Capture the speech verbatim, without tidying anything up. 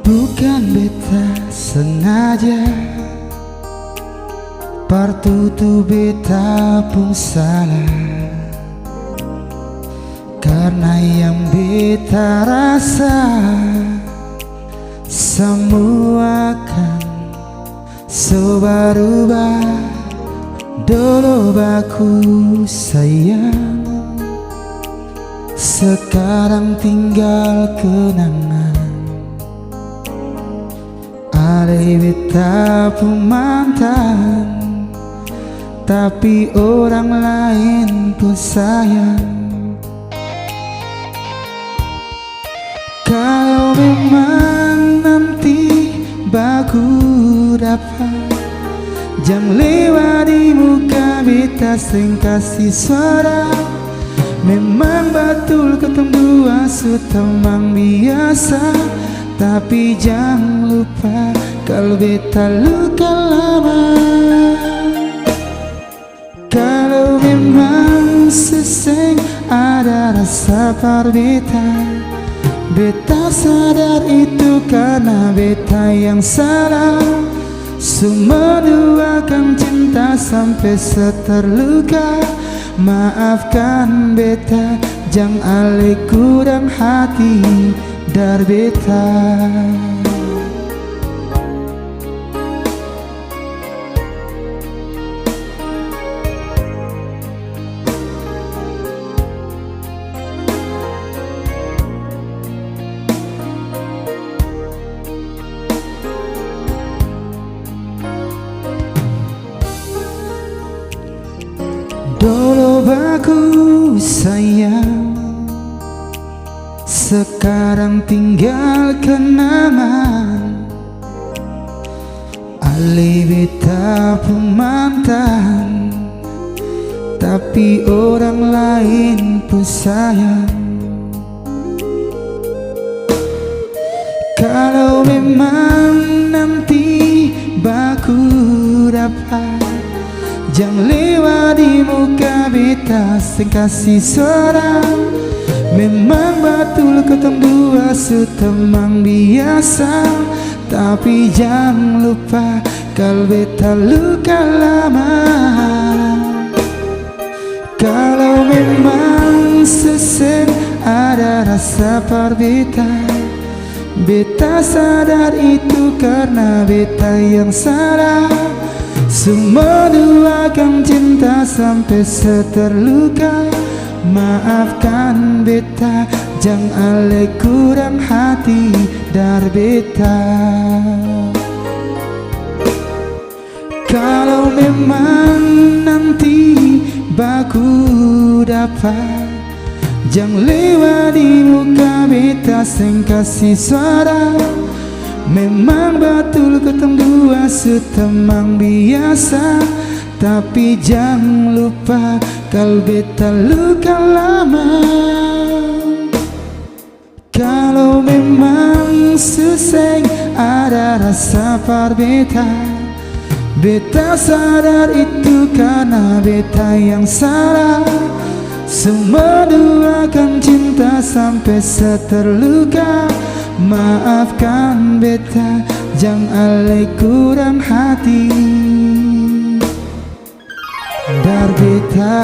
Bukan beta sengaja par tutu beta pung salah, karna yang beta rasa samua kan so barubah. Dolo baku sayang, sekarang tinggal kenangan. Alei beta pung mantan, tapi orang lain pung sayang. Kalo memang nanti baku dapa, jang lewat di muka beta seng kasi suara. Memang batul katong dua su tamang biasa, tapi jang lupa kalo beta luka lama. Kalo memang su seng ada rasa par beta, beta sadar itu karna beta yang salah. Su menduakan cinta sampe se terluka. Maafkan beta, jang ale kurang hati dari beta. Dolo baku sayang, sekarang tinggal kenangan. Ale beta pung mantan, tapi orang lain pung sayang. Kalo memang nanti baku dapa, jang lewat di muka beta seng kasi suara. Memang batul katong dua su tamang biasa, tapi jang lupa kal beta luka lama. Kalo memang su seng ada rasa par beta, beta sadar itu karna beta yang salah. Su menduakan cinta sampe se terluka. Maafkan beta, jang ale kurang hati dari beta. Kalo memang nanti baku dapa, jang lewat di muka beta seng kasi suara. Memang batul katong dua su tamang biasa, tapi jang lupa kal beta luka lama. Kalo memang su seng ada rasa par beta, beta sadar itu karna beta yang salah. Su menduakan cinta sampe se terluka. Maafkan beta, jang ale kurang hati dari beta.